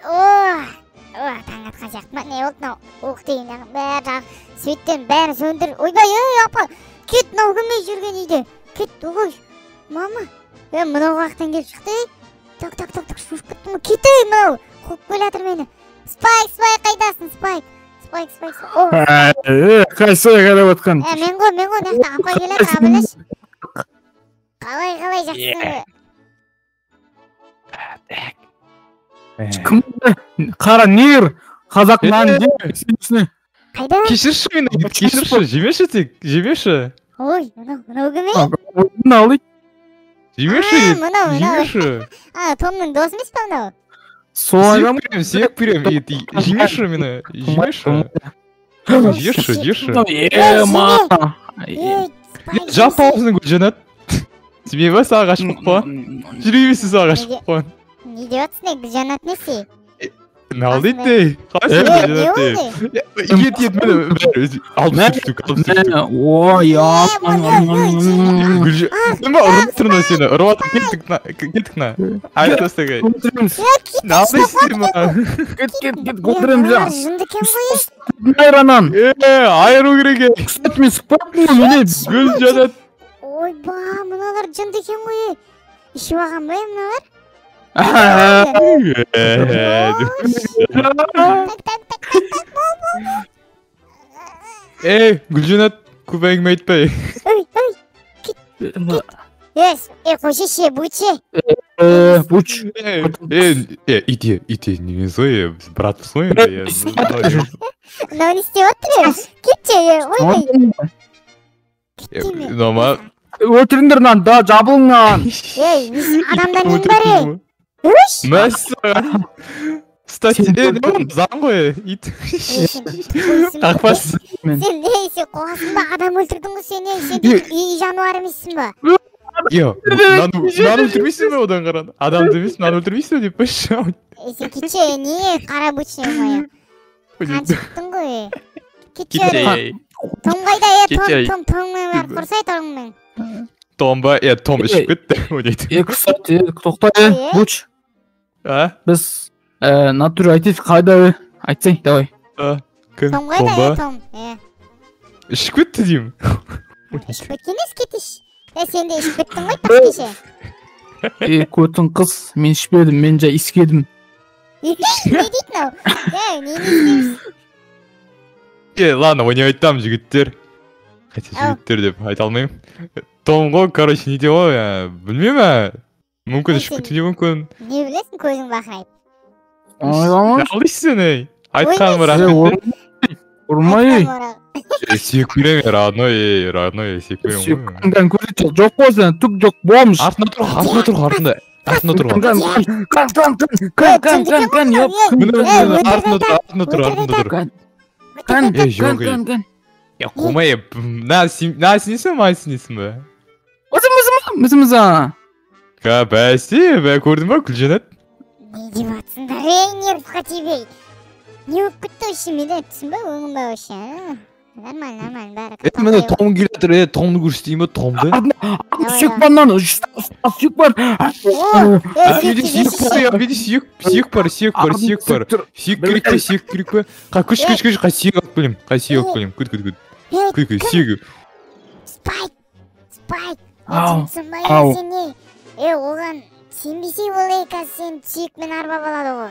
О, таң атқан сияқты ма? Не болды мынау? Ух деген бәрі жақ, светтен бәрін сөндір. Ойбай, ей, апа, кет, мынау кім жүрген үйде? Кет, ой, мама. Е, мынау қаяқтан келіп шықты, ей? Так, так, так, так, шошып кеттім ғой. Кет, ей, мынау қуып келе жатыр мені. Спайк, Спайк, қайдасың, Спайк? Спайк, Спайк, о. Қайсы қарап отқан? Мен ғой, мен ғой, мына жақта апа келе жатыр, абылаш. Қалай, қалай, жақсысың ғой? Кім? Қара нер, қазақ нан деп. Қайда? Кешірші мені, кешірші, жемеші тек, жемеші. Ой, мынау, мынау кім, ей? Мынау дейді. Жемеші, мынау, мынау. Жемеші. А, Томның досы емес па мынау? Солай. Сүйек беремін, жемеші мені, жемеші. Жеші, жеші. Е, ма. Жап аузын, Гүлжанат. Тимей ба, саған ғашық болып қойған? Жүре берсін, саған ғашық болып қойған. Не деп жатсың, ей, Гүлжанат несі? Мынау дейді, ей. Қалайсың, Гүлжанат, ей? Ет, ет, міне, бәрі, алып түстік, алып түстік. Ой, Гүлжан, ма, ұрып тұр мына сені, ұрып жатыр, кеттік мына, кеттік мына. Айт тастаг, ей. Мынау дейсің, ма? Кет, кет, кет, өлтіреміз, а. Жынды екен ғой, ей. Айранан. Е, айыру керек, ей. Кстати, мен сықпаппын ғой, міне. Гүлжанат. Ойба, мыналар жынды екен ғой, ей. Ішіп алған ба, ей, мыналар? Так, так, так, так, так, бол, бол, бол. Ей, Гүлжанат, көп әңгіме айтпай. Ой, ой, кет, кет. Ей, қойшы, ше, бұйшы. Бұйш. Ей, иди, иди, не зой, брат свой. Мынау не істеп отыр, кетші, ойбай. Кет. Мынау Өлтіріңдер мынаны, да, жабылыңнан. Ей, адамда нең бар, ей? Үш? Мәссаған. Кстати, заң ғой, ит. Қақпас. Сен, ей, сен қуасың ба? Адам өлтірдің ғой сен, ей, сен үй жануар емессің ба? Е, мынаны өлтірмейсің бе одан қарағанда? Адамды емес, мынаны өлтірмейсің бе деп қойшы. Ей, сен кетші, не қара бучный моя. Қан шықтың ғой. Кетші. Том қайда, е, Том, Том, Томмен барып құрсай, Томмен. Том ба, е, Том ішіп кетті, ойлайды. Е, кстати, тоқта, е, Буч. А? Біз натуре айтайық, қайда, айтсай, давай. Кім? Том қайда, е, Том, е. Ішіп кетті деймін. Ішіп кеткен емес, кетіш. Е, сен де ішіп кеттің ғой, тақ кеше. Е, көтің қыз, мен ішпедім, мен жай иіскедім. Не дейді мынау? Е, нені иіскейміз? Е, ладно, ойнап айтамын, жігіттер. Хотя жігіттер деп айта алмаймын. Том ғой, короче, не деп ғой, білмеймін, мүмкін ішіп кетуі де мүмкін. Не білесің, көзің бақырайып. Алдайсың, ей. Айтқаным рахмет. Ұрмай. Сүйек беремін, родной, ей, родной, сүйек беремін ғой. Сүйек көрсетші, жоқ қой сен, түк жоқ, бомж. Артында тұр, артында тұр, артында. Артында тұр. Кан, кан, кан, кан, кан, кан, кан, артында тұр, артында тұр, артында тұр. Кан, кан, кан, кан. Е, қумай, мына сенесің ба, мына сенесің ба? Өзім, өзім, Ка, бәсе, бә, көрдің ба, Гүлжанат? Не деп жатсыңдар, ей, нервқа тибей. Не болып кетті вообще, мен түсін ба, өңім ба вообще, а? Нормально, нормально, бәрі. Е, міне Том келе жатыр, е, Томды көрсетейін ба, Томды? Сүйек бар мынаны, сүйек бар. Менде сүйек, сүйек бар, сүйек бар, сүйек бар. Сүйек керек пе, сүйек керек пе? Қа, күш, күш, күш, қа, сүйек алып келемін, қа, сүйек алып келемін, күт, күт, күт. Күт, күт, сүйек. Спайк, Спайк, Ау, ау. Сен не? Е, оған сенбесей ол, ей, қазір сен сүйекпен арбап алады ғой.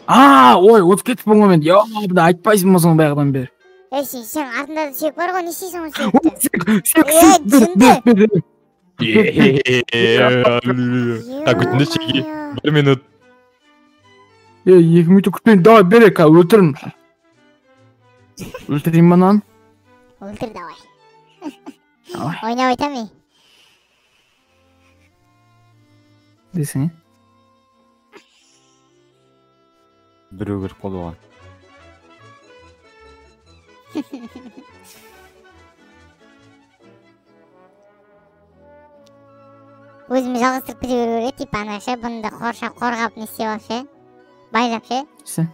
А, ой, отып кетіппін ғой мен. Я, бұны айтпайсың ба соны баяғыдан бері? Ей, сен артында да сүйек бар ғой, не істейсің ол сүйекті? Сүйек, сүйек, сүйек, бер, бер, бер. Так, күтіңдер шеге. 1 минут. Е, 2 минут күтпеймін, давай, бер, ка, өлтірім. Өлтірейін ба мынаны? Өлтір, давай. Давай. Ойнап айтамын, ей. Десең, е? Біреу кіріп қалды оған. Өзімді жалғастырып кете беру керек, типа ана ше, бұны да қоршап, қорғап не істеп алып ше, байлап ше. Ше.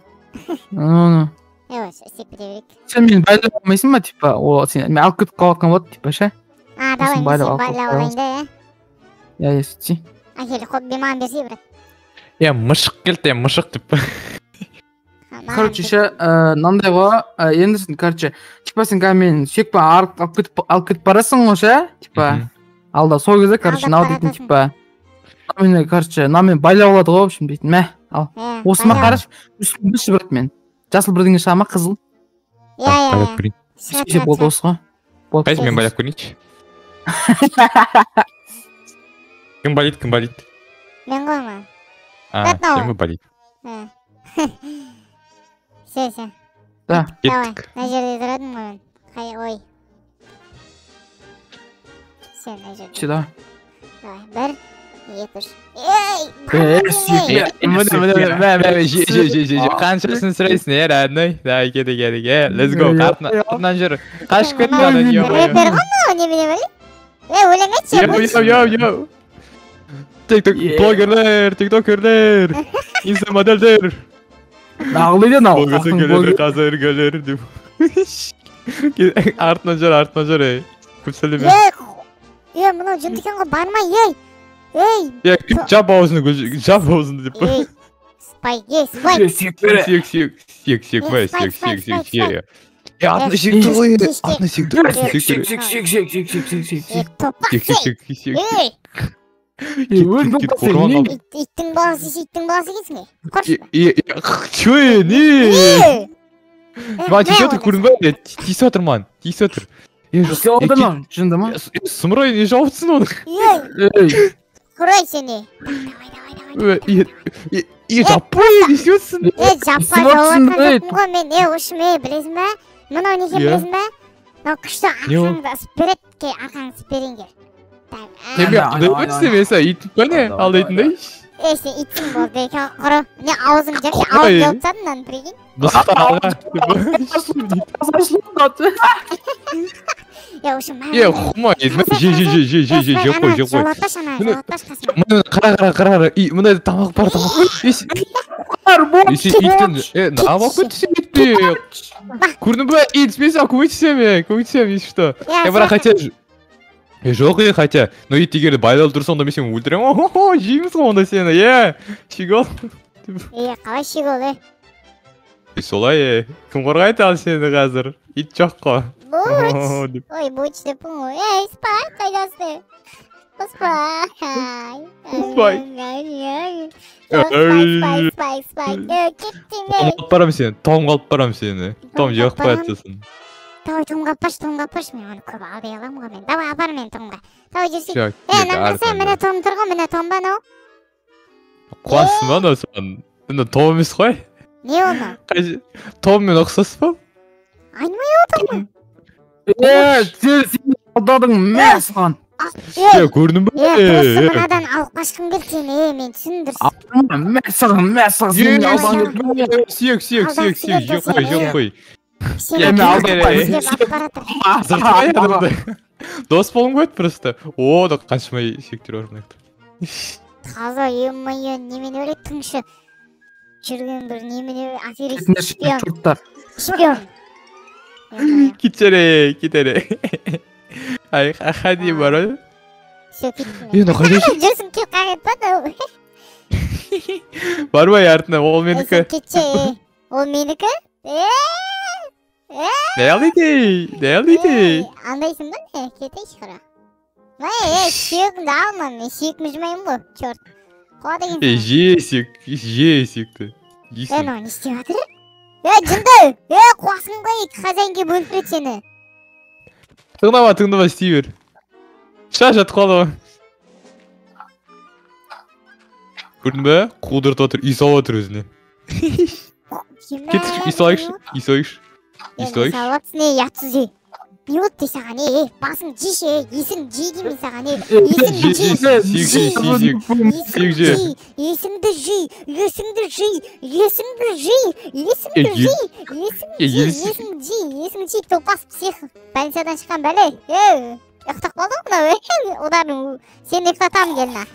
Аны. Е, істеп кете берейік. Сен мені байлап алмайсың ба, типа, о, сен мен алып кетіп қалған болады, типа, ше? А, давай, мен сені байлап алайын да, е. Иә, иә, сөйтсей. Әкел, қоп, мен маған берсей, брат. Е, мышық келді, мышық деп. Короче, ше, мынандай ғой, енді сен, короче, типа сен қазір мені сүйекпен алып кетіп барасың ғой, ше, типа, алда сол кезде, короче, мынау дейтін, типа, мені, короче, мынау мені байлап алады ғой, в общем, дейтін, мә, ал. Осы ма қарашы, үстін біші, брат, мен. Жасыл бірдеңе шыға ма, қызыл? Иә, иә. Все, болды осы ғой. Қайсы мен байлап көрейінші? Кім болит, кім болит? Мен ғой ма? А, сен ғой болит. Все, все. Да. Давай, мына жерде тұрадым ғой мен. Қай, ой. Все, мына жерде. Все, давай. Давай, 1, 2, 3. Ей, Міне, же, же, же, же, қаншасын сұрайсың, е, родной? Давай, кеттік, кеттік, е, let's go. Артынан жүр. Қашып кетті ана, ё-моё. Рэпер ғой мынау, немене бәле? Е, өлең айтшы. Йоу, йоу, йоу. Тикток блогерлер, тиктокерлер, инста модельдер. Нағылайды анау. Болғысы келер, қазір келер деп. Артынан жүр, артынан жүр, ей. Көп сөйлеме. Ей, мынау жынды екен ғой, барма, ей. Ей. Е, жап аузын, жап аузын деп. Ей, спайк, ей, спайк. Сүйек, сүйек, сүйек, сүйек, сүйек, сүйек, сүйек, сүйек, сүйек. Е, артына сүйек тұр ғой, артына сүйек тұр. Сүйек, сүйек, сүйек, сүйек, сүйек, сүйек, сүйек, сүйек. Сүйек, сүйек, сүйек. Ей. Иттің баласы, иттің баласы екенсің, ей. Қоршы. Че, не? Маған тиісіп отыр, көрдің ба? Тиісіп отыр маған, тиісіп отыр. Тиісіп отыр маған, жынды ма? Сұмырай, не жауапсың оны? Ей, құрай сені. Давай, давай, давай. Е, жаппай, не істеп отырсың? Е, жаппай, жауап жатқан жоқпын ғой мен. Е, ұшым, е, білесің ба? Мынау не екенін білесің ба? Мынау күшті арқаңды ысып береді, кел, арқаңды ысып берейін, кел. Неме, алдайтын ит па не? Алдайтындай? Е, сен итсің болды, екен құры. Не, аузың жапшы, ауыз жауып тастадың мынаны, прикинь. Е, ұшым, Е, хума, же, же, же, же, же, же, жеп қой, жеп қой. Жолатпашы ана, жолатпашы қасыма. Міне, қара, қара, қара, мына тамақ бар, тамақ. Иттің, е, тамақ көтесем итті. Көрдің ба, ит, мен саған көмектесемін, көмектесемін, если что. Е, бірақ хотя жоқ, е, хотя, но ит егер байлалып тұрса, онда мен сені өлтіремін. О, жейміз ғой онда сені, е, щегол. Е, қалай щегол, е? Солай, е, кім қорғайды ал сені қазір? Ит жоқ қой. Буч! Ой, буч деппін ғой. Ей, Спайк, қайдасың? Спайк! Спайк! Спайк, Спайк, Спайк. Кеттім, Том алып барамын сені, Том алып барамын сені. Том жеп қояды сосын. Давай, Томға апаршы, Томға апаршы. Мен оны көп алдай аламын ғой мен. Давай, апар мені Томға. Давай, жүрсек. Е, мынаны қарасай, міне Том тұр ғой, міне Том ба анау? Қуасың ба анау саған? Міне Том емес қой. Не ол мынау? Томмен ұқсас па? Айнымай ол Томға. Е, сен алдадың, мә саған. Е, көрдің ба? Е, просто мынадан алып қашқым келді сені, е, мен түсіндірсін. Мә саған, мә саған, сен алдың. Сүйек, сүйек, сүйек, сүйек, жеп қой, жеп қой. Дос болғым келеді просто. О, да қаншама сүйектер бар мына жақта. Таза, е-мое, немене өледі тыңшы. Жүрген бір немене аферист, шпион. Шпион. Кетере, кетере. Ай, ходи, бар. Все, кеттім. Е, қайда жүрсің? Жүрсің, кеп қағып па? Бармай артына, ол менікі. Кетші, ол менікі? Не алдайды, не алдайды? Андайсың ба не? Кетейінші қара. Ей, сүйегімді алма, мен сүйек мүжімаймын ғой, черт. Қуады екенсің. Е, же сүйек, же сүйекті. Е, мынау не істеп жатыр? Е, жынды! Е, қуасың ғой, хозяин келіп өлтіреді сені. Тыңдама, тыңдама, істей бер. Ша, жатып қалды ғой. Көрдің бе? Қудыртып отыр, үй салып отыр өзіне. Кетші, үй салайықшы, үй салайықшы. Үй салайықшы. Салатсың, ей, ұятсыз, ей. Не болды дей саған, ей, басың жейші, ей, есің жей деймін саған, ей, есіңді жей, есіңді жей, есіңді жей, есіңді жей, есіңді жей, есіңді жей, есіңді жей, есіңді жей, топас псих, больницадан шыққан бәле, ей, ұйықтап қалды ғой мынау, ей, ударың, сені ұйықтатамын келін.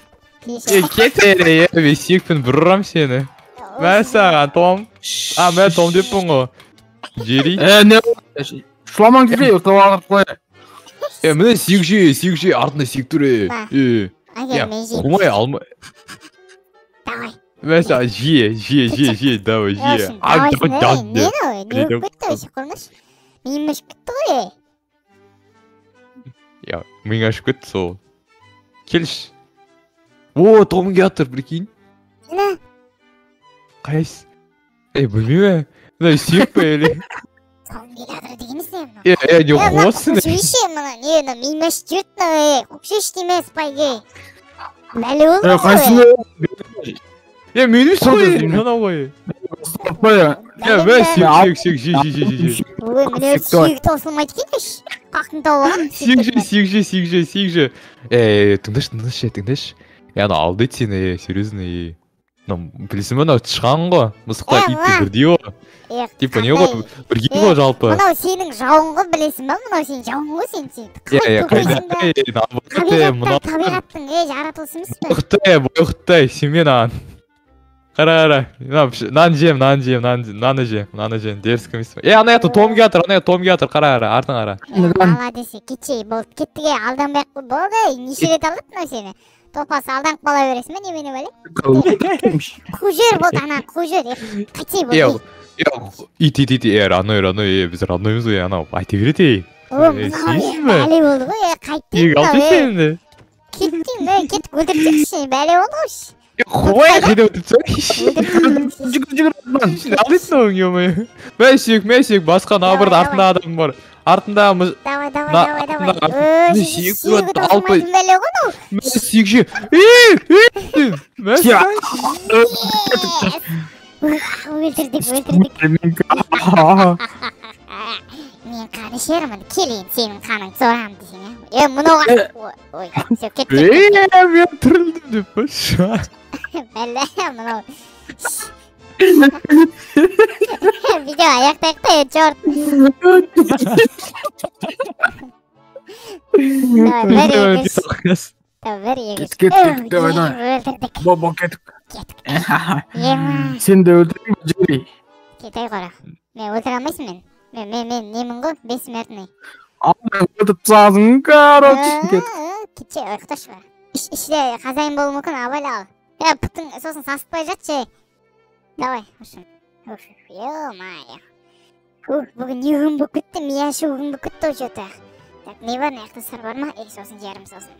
Ей, кет, ей, мен сүйекпен бір ұрам сені. Мә саған, Том. А, мә Том деппін ғой. Джерри. Не, шуламаң десе, ұйықтап алып қой. Е, міне сүйек же, сүйек же, артында сүйек тұр, е. Әкел, мен жеймін. Қумай, алмай. Давай. Мәсе, же, же, же, же, давай, же. Не не болып кетті вообще, қараңдаршы. Миым ашып кетті ғой. Я, миың ашып кетті сол. Келші. О, Том келатыр, прикинь. Не? Қайсы? Ей, білмеймін. Мына сүйек пе или? Том келатыр деген не мынау? Е, не қуасың? Қойшы мына, не, мына миым ашып жіберді мынау, қойшы деймін, спайге. Бәле болды ғой. Қайсыны? Е, мен емес қой, мынау ғой. Е, мә, сүйек, сүйек, сүйек, же, же, же, же. Ой, міне сүйек таусылмайды екен еш. Қақтың тауып алған. Сүйек же, сүйек же, сүйек же, сүйек же. Е, тыңдашы, тыңдашы, тыңдашы. Е, анау алдайды сені, серьезно, е. Мынау, білесің бе, мынау тышқан ғой. Мысықта итті бірдей ғой. Типа не ғой, бірге ғой жалпы. Мынау сенің жауың ғой, білесің ба? Мынау сенің жауың ғой, сен сен. Е, қайда? Табиғаттың, жаратылысы емес пе? Бояқтай, бояқтай, сенмен аған. Қара, қара. Нан жем, нан жем, наны жем, наны жем. Дерзкий емес. Е, ана жақта Том келатыр, ана жақта Том келатыр. Қара, қара, артың қара. Молодец, кетшей, болды, кеттік, алданбай ақ болды. Неше рет алдады мынау сені? Топас, алданып қала бересің бе, немене бәле? Қуып жібер болды, ананы қуып жібер. Қайтсей болды. Ит, ит, ит, родной, родной, біз родноймыз ғой, анау айта береді, ей. О, мынау бәле болды ғой, қайттың мынау. Кеттің, кеттік, өлтіріп тастайықшы, бәле болды ғой. Қой, қайда өлтіріп тастайықшы. Жүгір, жүгір. Алдайсың оң, ё-моё. Мә сүйек, мә сүйек, басқа наоборот артында адам бар. Артында Давай, давай, давай, давай. Сүйек сүйегі таусылмайтын бәле ғой мынау. Мә сүйек же. Мә Өлтірдік, өлтірдік. Мен қан ішермін, кел енді сенің қаныңды сорамын десең, е? Мынау ой, все, кеттік. Мен тірілдім деп па? Бәле, мынау. Видео аяқтайық та, черт. Давай, бір, екі, үш. Давай, бір, екі, үш. Кет, кет, давай, давай. Өлтірдік. Бо, кеттік. Кеттік. Сен де өлтірдің бе, Джерри? Кетей қора. Мен өлтіре алмайсың мен. Мен немін ғой, бессмертный. Өлтіріп тастадың, короче. Кетші, ұйықташы бар. Іште хозяин болуы мүмкін, абайла ал. Е, пұтың сосын сасытпай жатшы. Давай, в общем. Ё-моё. Бүгін не күн болып кетті, мияшы күн болып кетті ғой че-то. Так, не бар, мына жақта сыр бар ма? Сосын жерім сосын.